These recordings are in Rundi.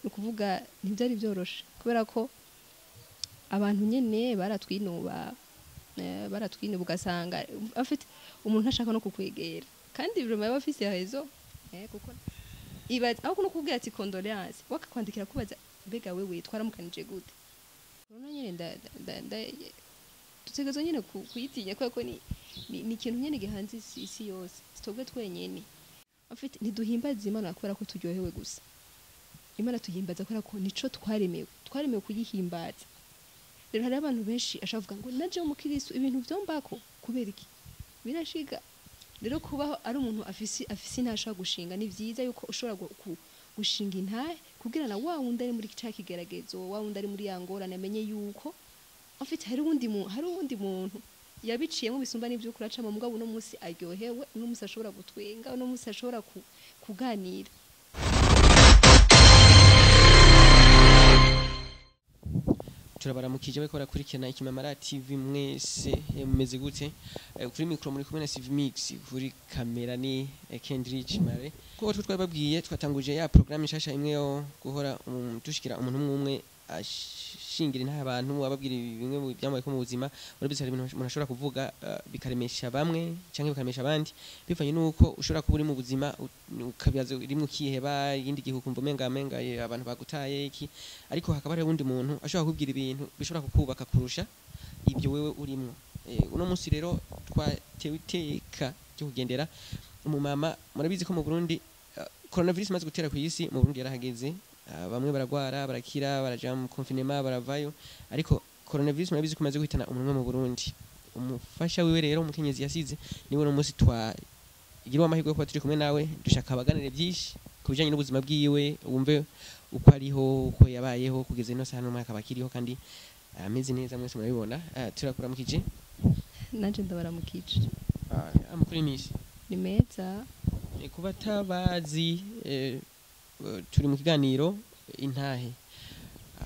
Ni ukuvuga ntibyari byoroshe kubera ko abantu nyene baratwinuba, baratwinuba ugasanga afite umuntu ashaka no kukwegera kandi vraiment yaba afise raison, kuko ibaza aho no kubwira ati condoléances, wakakwandikira kubaza mbega wewe twaramukanije gute. Urabona nyene dutegerezwa nyene kuyitinya kubera ko ni ikintu nyene gihanze isi yose, sitobwe twenyene. En fait, ntiduhimbaza Imana kubera ko turyohewe gusa. Imana tuhimbaza kubera ko nico twaremewe, twaremewe kuyihimbaza. Rero hari abantu benshi ashavuga ngo naje umukristo ibintu vyombako kubera iki birashiga. Rero kubaho ari umuntu afise intashaka gushinga, ni vyiza yuko ushobora gushinga intahe kugira na wa wundi ari muri ca kigeragezo, wa wundi ari muri ya ngorane amenye yuko en fait hari uwundi muntu yabiciyemo bisumba n'ivyo kuracamo, mugabo uno munsi aryohewe, uno munsi ashobora gutwenga, uno munsi ashobora kuganira. Turabaramukije bariko barakurikirana Ikimamara TV mwese, mumeze gute? Kuri micro muri kumwe na CV Mix, kuri kamera ni Kendrick Mare. Kuko twababwiye twatanguje ya programme nshasha imwe yo guhora dushikira umuntu umwe umwe ashingira intahe abantu, ababwira bimwe mu byambaye ko mu buzima. Urabizi hari ibintu umuntu ashobora kuvuga bikaremesha bamwe canke bikaremesha abandi, bivanye nuko ushobora kuba uri mu buzima ukabibaza rimwe ukiheba, ikindi gihe ukumva umenga amenga abantu bagutaye iki, ariko hakaba hari uwundi muntu ashobora kukubwira ibintu bishobora kukubaka kurusha ibyo wewe urimwo. Uno munsi rero twatewe iteka ryo kugendera umumama. Murabizi ko mu Burundi coronavirus imaze gutera ku isi, mu Burundi yarahageze, bamwe baragwara barakira, baraja mu confinement baravayo, ariko coronavirus murabizi ko imaze guhitana umuntu umwe mu Burundi. Umufasha wiwe rero umukenyezi yasize niwe uno munsi twagira amahirwe yo kuba turi kumwe nawe, dushaka abaganire byinshi ku bijanye n'ubuzima bwiwe, wumve uko ariho, uko yabayeho kugeza ino saha n'umwaka bakiriho kandi ameze neza, mwese murabibona. Turakuramukije. Nanje ndabaramukije. Amakuru y'imisi ni meza. Kuba tabazi turi mu kiganiro intahe,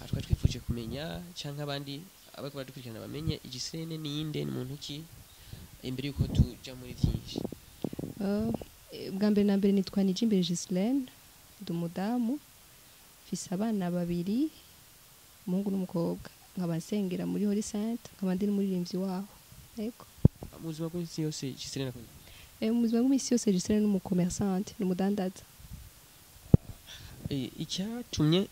twari twifuje kumenya canke abandi abariko baradukurikirana bamenye Giselene ninde, ni muntu ki, imbere yuko tuja muri vyinshi. Bwa mbere na mbere nitwa Nijimbere Giselene, ndi umudamu, mfise abana babiri, umuhungu n'umukobwa, nkaba nsengera muri Holy Saint, nkaba ndi n'umuririmbyi waho. Yego. Mu buzima bw'imisi yose Giselene akora iki? Mu buzima bw'imisi yose Giselene ni umucommerçante, ni umudandaza. Icyatumye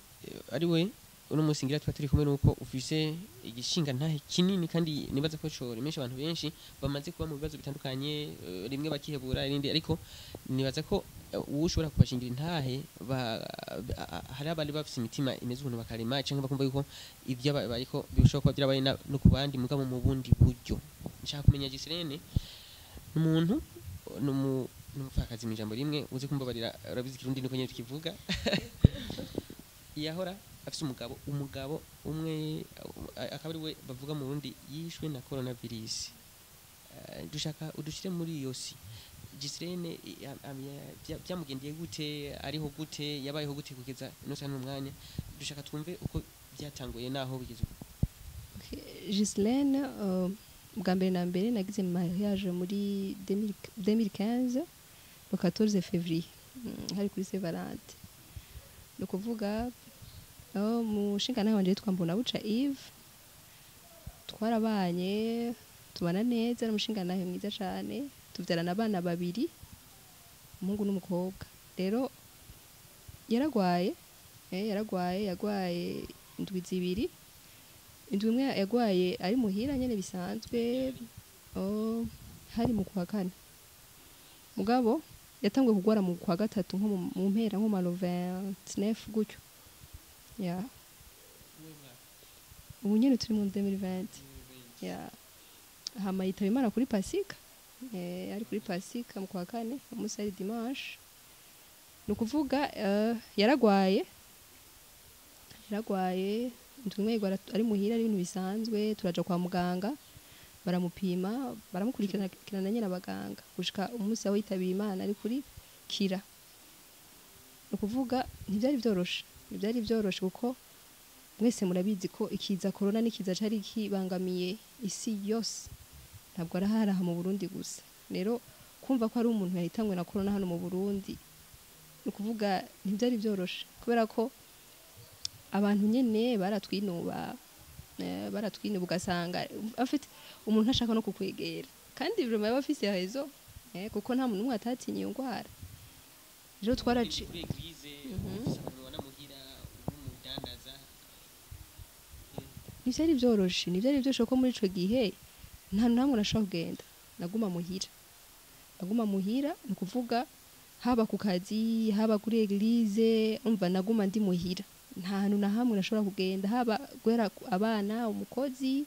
ari we uno munsi ngira twa turi kumwe nuko ufise igishinga ntahe kinini kandi nibaza ko co rimesha abantu benshi bamaze kuba mu bibazo bitandukanye, rimwe bakihebura irindi, ariko nibaza ko uwo ushobora kubashingira intahe hari abandi bafise imitima imeze ukuntu bakarema canke bakumva yuko ivyo bariko bishobora kuba byarabaye no ku bandi mugabo mu bundi buryo. Nshaka kumenya Giselene n'umuntu n'umupfakazi mu ijambo rimwe, uze kumbabarira urabizi ikirundi niko nyene tukivuga. Yahora afise umugabo umwe akaba ari we bavuga mu Burundi yishwe na coronavirus. Dushaka udushire muri iyo si Giselene byamugendeye gute, ariho gute, yabayeho gute kugeza ino saha n'umwanya. Dushaka twumve uko byatanguye naho bigeze ubu. Giselene, bwa mbere na mbere nagize mariage muri 2015 le 14 février, hari kuri Saint Valentin. Ni ukuvuga umushingantahe wanje yitwa Mbonabuca Yves, twarabanye tubana neza, n'umushingantahe mwiza cane, tuvyarana abana babiri, umuhungu n'umukobwa. Rero yaragwaye, yagwaye indwi zibiri, indwi imwe yagwaye ari muhira nyene bisanzwe, hari mu kwa kane. Mugabo yatanguye kugwara mu kwa gatatu nko mu mpera nko mu 29 gutyo. Ya. Ubu nyene turi mu 2020. Ya. Hama yitaba Imana kuri Pasika. Ari kuri Pasika mu kwa kane, umunsi ari dimanche. Ni ukuvuga yaragwaye. Yaragwaye indwi imwe yigwara ari muhira, ari ibintu bisanzwe, turaja kwa muganga baramupima, baramukurikirana nyene abaganga gushika umunsi aho yitabiye Imana ari kuri Kira. Ni ukuvuga ntivyari vyoroshe, ntivyari vyoroshe kuko mwese murabizi ko ikiza corona n'ikiza cari kibangamiye isi yose, ntabwo araharaha mu Burundi gusa. Rero kumva ko ari umuntu yahitanywe na corona hano mu Burundi, ni ukuvuga ntivyari vyoroshe kubera ko Abantu nyene baratwinuba, baratwinuba, ugasanga afite umuntu ntashaka no kukwegera, kandi vraiment yaba afise raison, kuko nta muntu n'umwe atatinye iyo ngwara. Rero twaraci Kuri église, ufise abantu ubona muhira, uri umudandaza. Ntivyari vyoroshe, ntivyari vyoroshe, ko muri ico gihe nta namwe nashobora kugenda. Naguma muhira, naguma muhira, ni ukuvuga haba ku kazi, haba kuri église, umva naguma ndi muhira, nta hantu na hamwe nashobora kugenda, haba guhera abana, umukozi,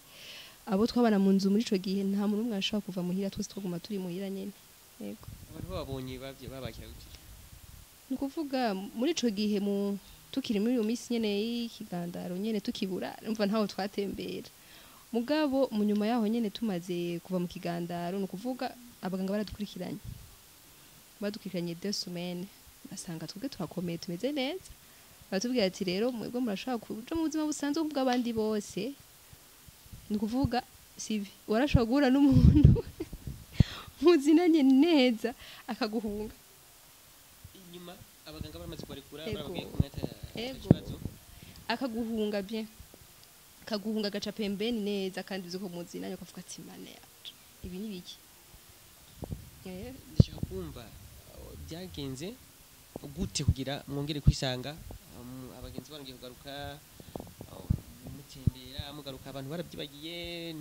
abo twabana mu nzu. Muri ico gihe nta muntu n'umwe ashobora kuva muhira, twese twaguma turi muhira nyene, yego. Abantu bababonye bavye babakira gute? Ni ukuvuga muri ico gihe mu tukiri muri iyo minsi nyene y'ikigandaro nyene, tukibura, umva ntaho twatembera. Mugabo mu nyuma yaho nyene, tumaze kuva mu kigandaro, ni ukuvuga abaganga baradukurikiranye, badukurikiranye 2 semaines, basanga twebwe turakomeye, tumeze neza. Baratubwira ati: "Rero mwebwe murashobora kuja mu buzima busanzwe bw'abandi bose." Ni ukuvuga sivi warashobora guhura n'umuntu muzinanye neza akaguhunga. Inyuma abaganga baramaze kubarekura, Ego. barababwiye ko mwata Ego. kibazo. Akaguhunga bien, akaguhunga, agaca pembeni neza, kandi uzi ko muzinanye, ukavuga ati: "Mana yacu, ibi ni biki?" Ndashaka kumva byagenze gute kugira mwongere kwisanga, abagenzi barongeye kugaruka, mutembera, mugaruka abantu barabyibagiye,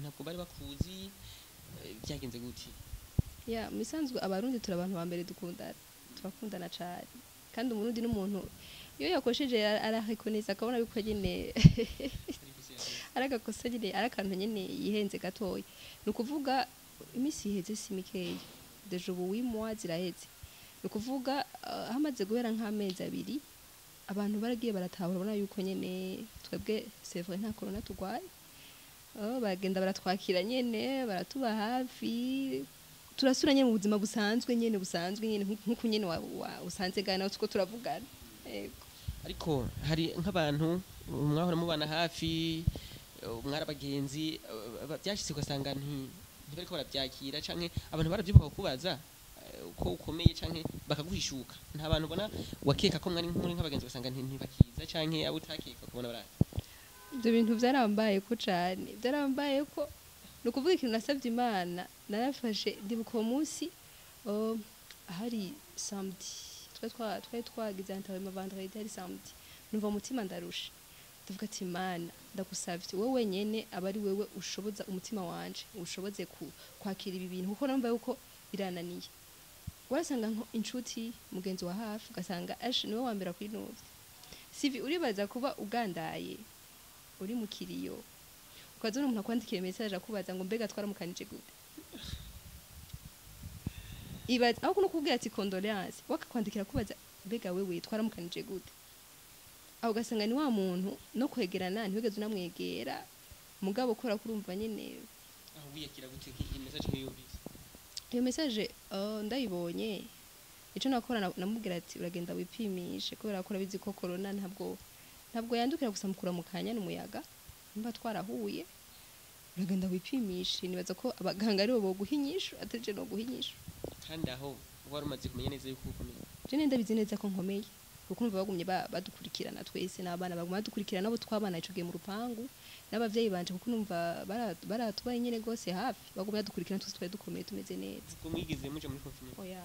ntabwo bari bakuzi, byagenze gute? Ya, mu bisanzwe Abarundi turi abantu ba mbere dukundana, turakundana cane, kandi Umurundi n'umuntu iyo yakosheje ararekoneza, akabona yuko nyene ari agakosa nyene, ari akantu nyene yihenze gatoya. Ni ukuvuga iminsi iheze si mikeya, déjà ubu 8 mois ziraheze. Ni ukuvuga hamaze guhera nk'amezi 2, abantu baragiye baratahura, urabona yuko nyene twebwe c'est vrai nta corona turwaye. Oh, bagenda baratwakira nyene, baratuba hafi, turasura nyene mu buzima busanzwe nyene, busanzwe nyene, nkuko nyene usanze gana tuko turavugana, yego. Ariko hari nk'abantu mwahora mubana hafi, mwari abagenzi, byashitse ugasanga ntibariko barabyakira, canke abantu baravyibuka kukubaza uko ukomeye, canke bakaguhishuka. Nta bantu ubona wakeka ko mwari muri nk'abagenzi ugasanga ntibakiza, canke abo utakeka ukabona baraza? Ibyo bintu byarambaye ko cane, byarambaye ko. Ni ukuvuga ikintu nasabye Imana, narafashe, ndibuka uwo munsi, oh, hari samedi, twari twagize enterrement vendredi, hari samedi. Numva umutima ndarusha, ndavuga ati: "Imana, ndagusavye wowe wenyene, aba ari wewe ushoboza umutima wanje, ushoboze kwakira ibi bintu, kuko numva yuko birananiye." Warasanga nko inshuti, mugenzi wa hafi, ugasanga ash niwe wa mbere akwinuvye. Sivi uribaza kuba ugandaye, uri mu kiriyo, ukazona umuntu akwandikira message akubaza ngo: "Mbega twaramukanije gute?" Ibaza aho kuno kubwira ati condoléances, wakakwandikira kubaza: "Mbega wewe twaramukanije gute?" Aho ugasanga ni wa muntu no kwegerana ntiwigeze unamwegera, mugabo kubera ko urumva nyene. Aho wiyakira gute iyi message nk'iyumvise? Iyo message, ndayibonye, ico nakora namubwira ati: "Uragenda wipimishe, kubera ko urabizi ko corona ntabwo yandukira gusa mu kuramukanya n'umuyaga, nimba twarahuye uragenda wipimishe." Nibaza ko abaganga aribo boguha inyishu, atari je noguha inyishu. Kandi aho wari umaze kumenya neza yuko ukomeye? Je ndabizi neza ko nkomeye, kuko numva bagumye badukurikirana twese n'abana, baguma badukurikirana, nabo twabana ico gihe mu rupangu, n'abavyeyi banje, kuko numva baratubaye nyene gose hafi, bagumye badukurikirana twese, twari dukomeye, tumeze neza. Ubwo mwigeze muja muri confinement? Oya,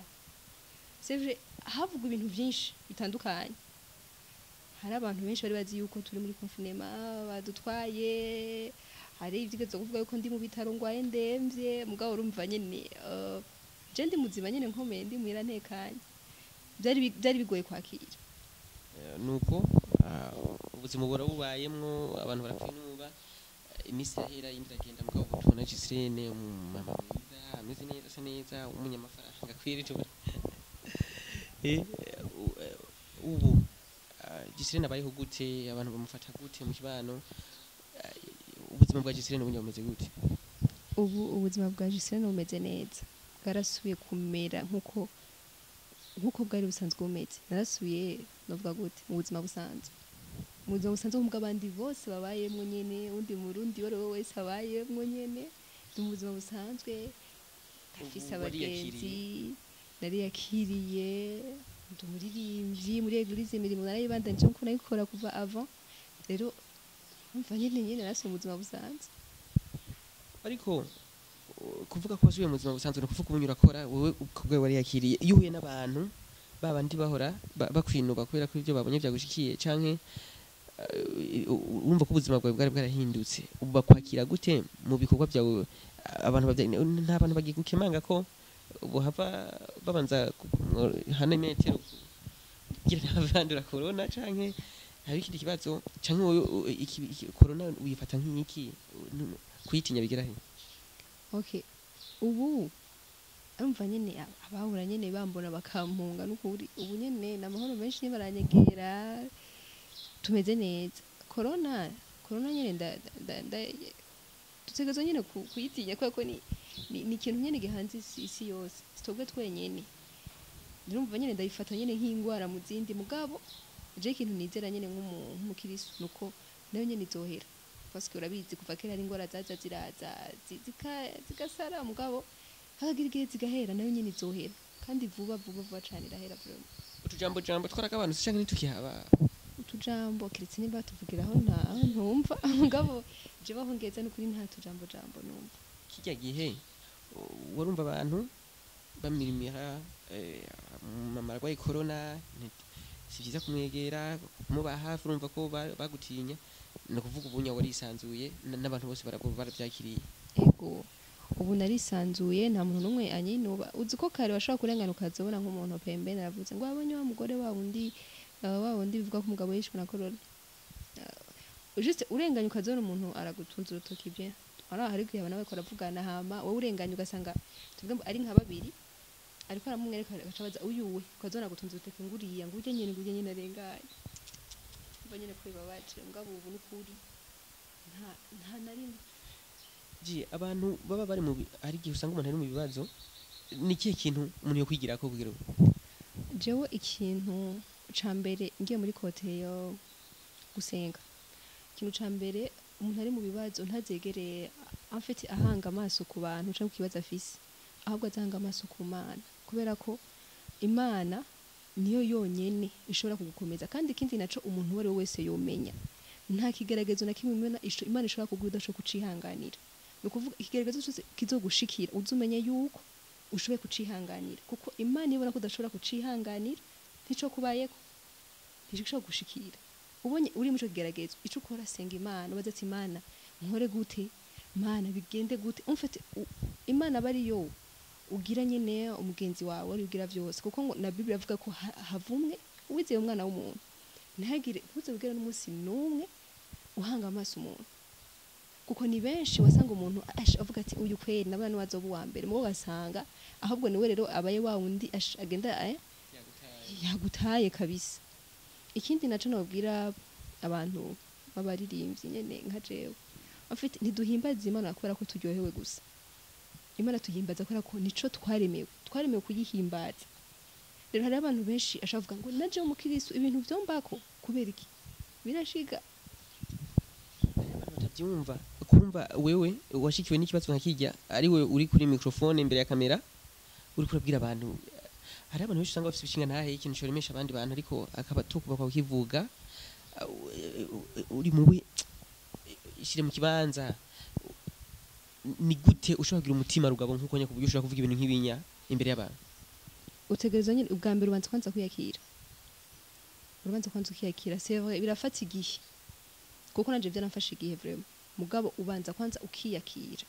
c'est vrai havugwa ibintu vyinshi bitandukanye, hari abantu benshi bari bazi yuko turi muri confinement badutwaye, hari ivyigeze kuvuga yuko ndi mu bitaro ngwaye ndemvye, mugabo urumva nyene, je ndi muzima nyene, nkomeye, ndi muhira ntekanye. Byari bigoye kwakira. Nuko ubuzima bura bubayemwo, abantu barakwinuba, iminsi irahera, iyindi iragenda, mugabo ubu tubona Giseline umumama mwiza, ameze neza, asa neza, umunyamafaranga kweri tubona. Ubu Giseline abayeho gute? Abantu bamufata gute mu kibano? Ubuzima bwa Giseline ubundi bumeze gute? Ubu ubuzima bwa Giseline bumeze neza, bwarasubiye kumera nkuko bwari busanzwe bumeze. Narasubiye, novuga gute, mu buzima busanzwe, mu buzima busanzwe nk'ubw'abandi bose babayemwo nyene, undi Murundi uwo ari we wese abayemwo nyene. Ndi mu buzima busanzwe, ndafise Ubu abagenzi, nariyakiriye. Ndi umuririmbyi muri église, imirimo narayibandanije nkuko nayikora kuva avant. Rero umva nyene nasubiye mu buzima busanzwe. Ariko kuvuga ko wasubiye mu buzima busanzwe, ni ukuvuga ubunyura urakora wowe ubwawe wariyakiriye. Iyo uhuye n'abantu babandi bahora bakwinuba kubera ko ibyo babonye byagushikiye, canke urumva ko ubuzima bwawe bwari bwarahindutse, ubu bakwakira gute mu bikorwa byawe? Abantu nta bantu bagiye gukemanga ko buhava babanza hana imetero kugira ntabandura corona, canke hari ikindi kibazo, canke wowe corona uyifata nk'iki? Kuyitinya bigera he? Okay, ubu urumva nyene abahura nyene bambona bakampunga, n'ukuri ubu nyene ni amahoro menshi, baranyegera, tumeze neza. Corona nyene dutegerezwa nyene kuyitinya kubera ko ni ikintu nyene gihanze isi yose, sitobwe twenyene. Ndumva nyene ndayifata nyene nk'ingwara mu zindi, mugabo je ikintu nizera nyene nk'umukirisu nuko nayo nyene izohera, parce que urabizi kuva kera hari ingwara zaza ziraza zigasara, mugabo hakagira igihe zigahera. Nayo nyene izohera kandi vuba vuba vuba cane, irahera vraiment. Utujambo jambo twaragabanutse canke ntitukihaba? Utujambo keretse nimba tuvugiraho nta ntumva, mugabo je baho ngeze n'ukuri nta tujambo jambo numva. Kirya gihe warumva abantu bamirimira mama arwaye corona, si vyiza kumwegera, kumuba hafi, urumva ko bagutinya. Ni ukuvuga ubunya warisanzuye n'abantu bose baravyakiriye? Ego, ubu narisanzuye, nta muntu n'umwe anyinuba. Uzi ko kare washobora kurengana ukazobona nk'umuntu pembeni aravuze ngo abonye wa mugore wa wundi, wa wundi bivuga ko umugabo yishwe na corona. Juste urenganye ukazobona umuntu aragutunza urutoki bien, ara hari igihe abantu bariko baravugana, hama wowe urenganye ugasanga tuvuge ngo ari nka babiri ariko aramumwereka, agaca abaza uyu we, ukazobona agutunze urutoki nguriya, ngo urya nyene, ngo urya nyene arenganye. Umva nyene ko bibabaje, mugabo ubu n'ukuri nta na rimwe. Ji abantu baba bari mu hari igihe usanga umuntu ari mu bibazo, ni ikihe kintu umuntu yokwigirako kugira ngo Jewe ikintu ca mbere ngiye muri côté yo gusenga, ikintu ca mbere, umuntu ari mu bibazo ntazegereye en fait ahanga amaso ku bantu canke ku kibazo afise, ahubwo azahanga amaso ku Mana, kubera ko Imana niyo yonyene ishobora kugukomeza. Kandi ikindi naco umuntu uwo ari we wese yomenya, nta kigeragezo na kimwe Imana ishobora kuguha udashobora kucihanganira. Ni ukuvuga ikigeragezo cyose kizogushikira uze umenye yuko ushoboye kucihanganira, kuko Imana ibona ko udashobora kucihanganira ntico kubayeko, ntigishobora gushikira. Ubonye uri muri ico kigeragezo, ico ukora, senga Imana, ubaze ati: "Imana, nkore gute? Mana, bigende gute?" En fait Imana aba ariyo ugira nyene umugenzi wawe, ari ugira vyose, kuko ngo na Bible avuga ko havumwe uwizeye umwana w'umuntu. Ntihagire, ntuze wigere n'umunsi n'umwe uhanga amaso umuntu, kuko ni benshi wasanga umuntu avuga ati: "Uyu kweri nabona niwe azoba uwa mbere," mubo ugasanga ahubwo niwe rero abaye wa wundi agenda yagutaye kabisa. Ikindi naco nobwira abantu b'abaririmbyi nyene nka jewe, en fait ntiduhimbaza Imana kubera ko turyohewe gusa. Imana tuhimbaza kubera ko nico twaremewe, twaremewe kuyihimbaza. Rero hari abantu benshi ashavuga ngo naje umukiristo ibintu vyombako kubera iki birashiga. Abantu batavyumva, kumva wewe washikiwe n'ikibazo nka kirya, ari we uri kuri microphone imbere ya kamera uri kurabwira abantu. Hari abantu benshi usanga bafise ibishinga ntahe, ikintu coremesha abandi bantu, ariko akaba tukuba kwa kivuga uri muwe ishire mu kibanza. Ni gute ushobora kugira umutima rugabo nkuko nyako, kuburyo ushobora kuvuga ibintu nk'ibinya imbere y'abantu? Utegerezwa nyine ubwa mbere ubanza kwanza kwiyakira, urubanza kwanza ukiyakira. C'est vrai, birafata igihe, kuko nanje byaramfashe igihe vraiment, mugabo ubanza kwanza ukiyakira.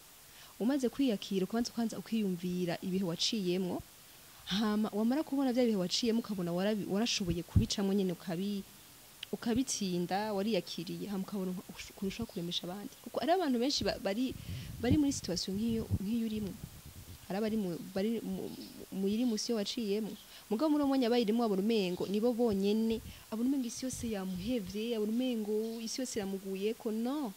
Umaze kwiyakira, ukabanza kwanza ukiyumvira ibihe waciyemwo, hama wamara kubona bya bihe waciyemo, ukabona warashoboye kubicamwo nyene, ukabitsinda, wariyakiriye, hama ukabona kurushaho kuremesha abandi, kuko ari abantu benshi bari muri situation nk'iyo urimwo. Hari abari bari muyiri musi yo waciyemo, mugabo muri uwo mwanya bayirimo abona umengo nibo bonyene, abona umengo isi yose yamuhevye, abona umengo isi yose iramuguyeko. No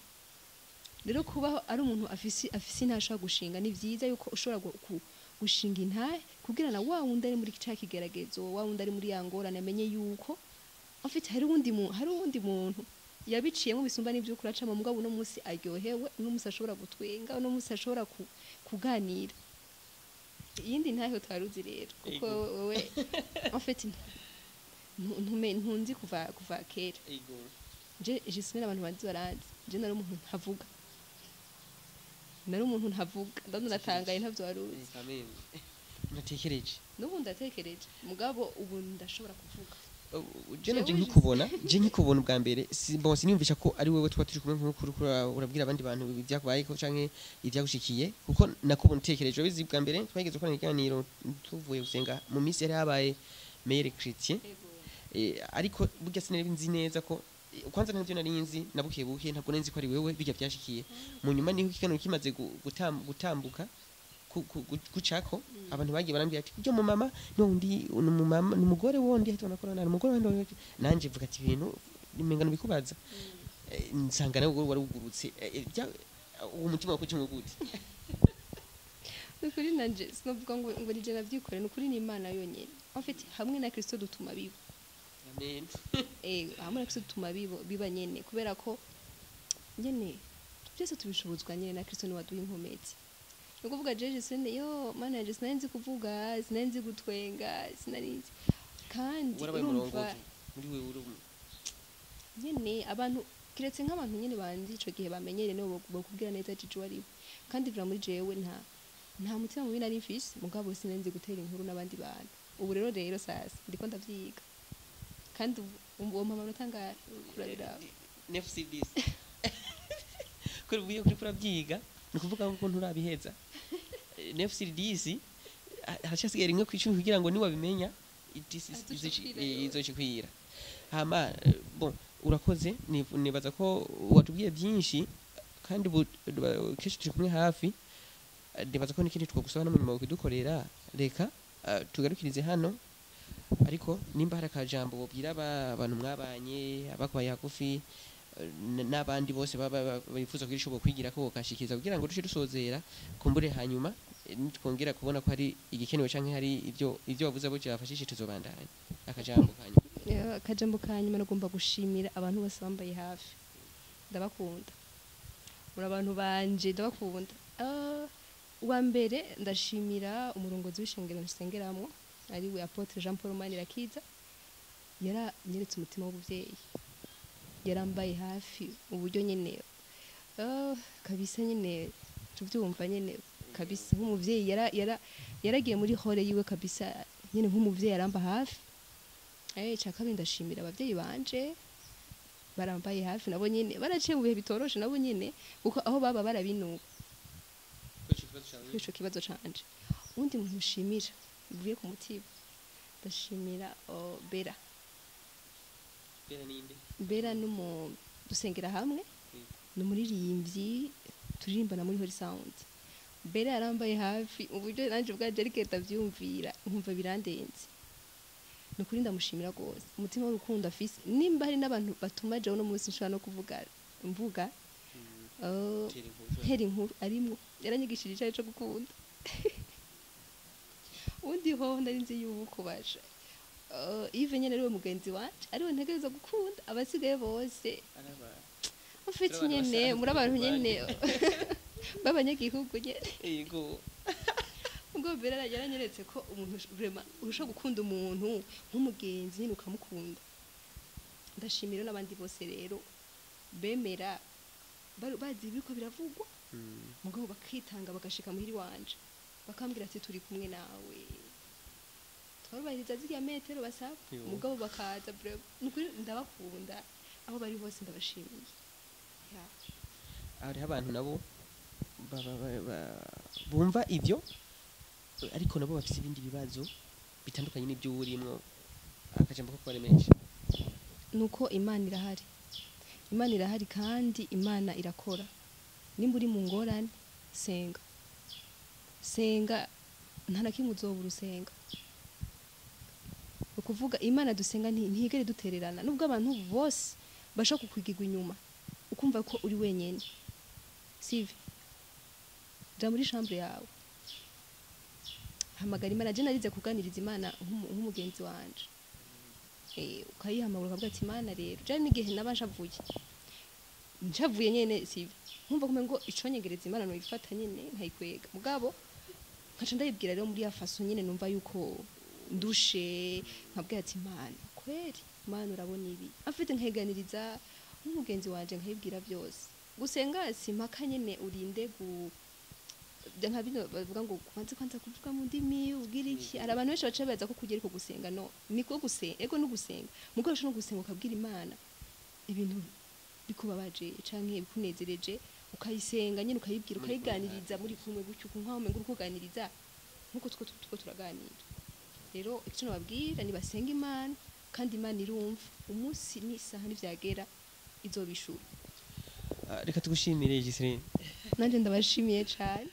rero kubaho ari umuntu afise intahe ashobora gushinga, ni vyiza yuko ushobora gushinga intahe kugira na wa wundi ari muri ca kigeragezo, wa wundi ari muri ya ngorane, amenye yuko en fait hari uwundi muntu yabiciyemo bisumba n'ivyo kuracamo, mugabo uno munsi aryohewe, uno munsi ashobora gutwenga, uno munsi ashobora kuganira. Iyindi ntahe utaruzi rero, kuko Ego. wewe en fait Ntunzi kuva kera. Je Gisine, abantu banzi baranzi, je nari umuntu ntavuga, nari umuntu ntavuga. Ndabona natangaye, ntavyo wari uzi. Natekereje. N'ubu ndatekereje, mugabo ubu ndashobora kuvuga. Je naje Jewe nkikubona, je nkikubona ubwa mbere, si bon, siniyumvisha ko ari wewe twa turi kumwe nk'uko uriko urabwira abandi bantu ibyakubayeko canke ivyagushikiye, kuko nakubona utekereje. Urabizi, bwa mbere twageze gukorana ikiganiro tuvuye gusenga mu minsi yari habaye Meilleur Chrétien. Ariko burya sinari nzi neza ko kwanza ntavyo nari nzi na buke buke, ntabwo nari nzi ko ari wewe bijya byashikiye. Mu nyuma niho ikiganiro kimaze gutambuka gucako, abantu bagiye barambwira ati ujya mu mama ni wundi, ni umumama, ni umugore wundi hati wanakorana, ni umugore wundi. Nanje mvuga ati ibintu nimengano bikubaza. Nsanga nawe wari ugurutse. Uwo mutima wakucimwe gute? Ni ukuri nanje sinovuga ngo nije navyikore, ni ukuri ni Imana yonyene. En fait, hamwe na Kristo dutuma biba. Amen. Hamwe na Kristo dutuma biba nyene, kubera ko nyene byose tubishobozwa nyene na Kristo, ni waduha inkomezi. Ni ukuvuga je Gisine, yo Mana yanje, sinari nzi kuvuga, sinari nzi gutwenga, sinari nzi kandi warabaye urumva umurongozi muri wewe uri nyene abantu, kiretse nk'abantu nyene banzi ico gihe bamenyere, nibo bokubwira neza Jiji wariwe. Kandi vira muri jewe nta mutima mubi nari mfise, mugabo sinari nzi gutera inkuru n'abandi bantu. Ubu rero sasa ndiko ndavyiga, kandi ubu uwo mama amanota kurabira. NFCDs kuri ubuye kuri kurabyiga, ni ukuvuga ko nturabiheza. NFCDs haracasigaye 1 ku 10 kugira ngo niwabimenya Azoca kwira yose. Izoca hama. Bon, urakoze. Nibaza ko watubwiye byinshi, kandi kenshi turi kumwe hafi. Nibaza ko n'ikindi twagusaba no mu nyuma kudukorera. Reka tugarukirize hano, ariko nimba hari akajambo wobwira abantu mwabanye, abakubaye hagufi, n'abandi bose baba bifuza kugira ico bokwigira ko bokashikiza, kugira ngo duce dusozera kumbure, hanyuma nitwongera kubona ko hari igikenewe canke hari ivyo wavuze abo byafashije, tuzobandanya. Akajambo kanyuma. Akajambo ka nyuma, nagomba gushimira abantu bose bambaye hafi. Ndabakunda, muri abantu banje, ndabakunda. Uwa mbere ndashimira umurongozi w'ishengero nsengeramwo, ari we Apôtre Jean Paul Manirakiza. Yaranyeretse umutima w'ubuvyeyi, yarambaye hafi uburyo nyene, kabisa nyene tuvyumva nyene kabisa nk'umuvyeyi. Yara, yara, yaragiye muri hore yiwe kabisa nyene nk'umuvyeyi, aramba hafi. Cya kabiri ndashimira abavyeyi banje, barambaye hafi nabo nyene, baraciye mu bihe bitoroshe nabo nyene, kuko aho baba barabinuba kuri ico kibazo canje. Uwundi muntu nshimira bivuye ku mutima, ndashimira, oh, Bera. Bera numu dusengera hamwe, ni umuririmbyi turirimbana muri Holy Sound. Bera yarambaye hafi uburyo nanje ubwanje ariko ndavyumvira nkumva birandenze. Ni ukuri ndamushimira rwose umutima w'urukundo afise. Nimba hari n'abantu batuma jewe uno munsi nshobora no kuvuga mvuga, ntera inkuru, arimwo. Yaranyigishije icari co gukunda. Undi ho nari nzi yuko basha, Yves nyene ariwe mugenzi wanje, ariwe ntegereza gukunda, abasigaye bose ufite Muri abantu nyene basanzwe muri abantu mu nyene b'abanyagihugu nyene. Ubwo Bera yaranyeretse ko umuntu vraiment ushobora gukunda umuntu nk'umugenzi nyine, ukamukunda. Ndashimira n'abandi bose rero bemera bazi ibiriko biravugwa, mugabo bakitanga, bagashika muhiri wanje, bakambwira ati turi kumwe nawe. Twarubahiriza ziriya metero basaba, mugabo bakaza. Vraiment, nukuri ndabakunda aho bari hose, ndabashimiye. Ya. Hariho abantu nabo bumva ivyo, ariko nabo bafise ibindi bibazo bitandukanye n'ibyo urimwo. Akajambo ko kubaremesha. Nuko Imana irahari, Imana irahari, kandi Imana irakora. Nimba uri mu ngorane, senga, senga, nta na kimwe uzobura usenga. Ni ukuvuga Imana dusenga ntiyigere dutererana, nubwo abantu bose bashaka kukwigirwa inyuma ukumva ko uri wenyene. Sivi ja muri chambre yawe, hamagara Imana. Je narize kuganiriza Imana nk'umugenzi wanje. Ukayihamagara ukavuga ati Imana rero, je n'igihe naba nshavuye, nshavuye nyene, sivi nkumva kumwe ngo iconyegereza Imana noyifata nyene nkayikwega, mugabo nkaca ndayibwira rero muri ya façon nyene numva yuko ndushe, nkabwira ati Imana ko Kweri Mana, urabona ibi afite, nkayiganiriza nk'umugenzi wanje, nkayibwira byose. Gusenga si impaka nyene urinde gu nka bino bavuga ngo kubanza kwanza kuvuga mu ndimi, ubwira iki. Hari abantu benshi baca baza ko kugira ko gusenga, no niko gusenga, ego no gusenga, mugabo ushobora no gusenga ukabwira Imana ibintu bikubabaje canke bikunezereje, ukayisenga nyene, ukayibwira, Muri kumwe. Ukayiganiriza muri kumwe gutyo, nkaho umenga uri kuganiriza nkuko two turaganira. Rero icyo nababwira ni basenga Imana, kandi Imana irumva. Umunsi n'isaha nivyagera izobishura. Ah, reka tugushimire, Giseline. Nanje ndabashimiye cane.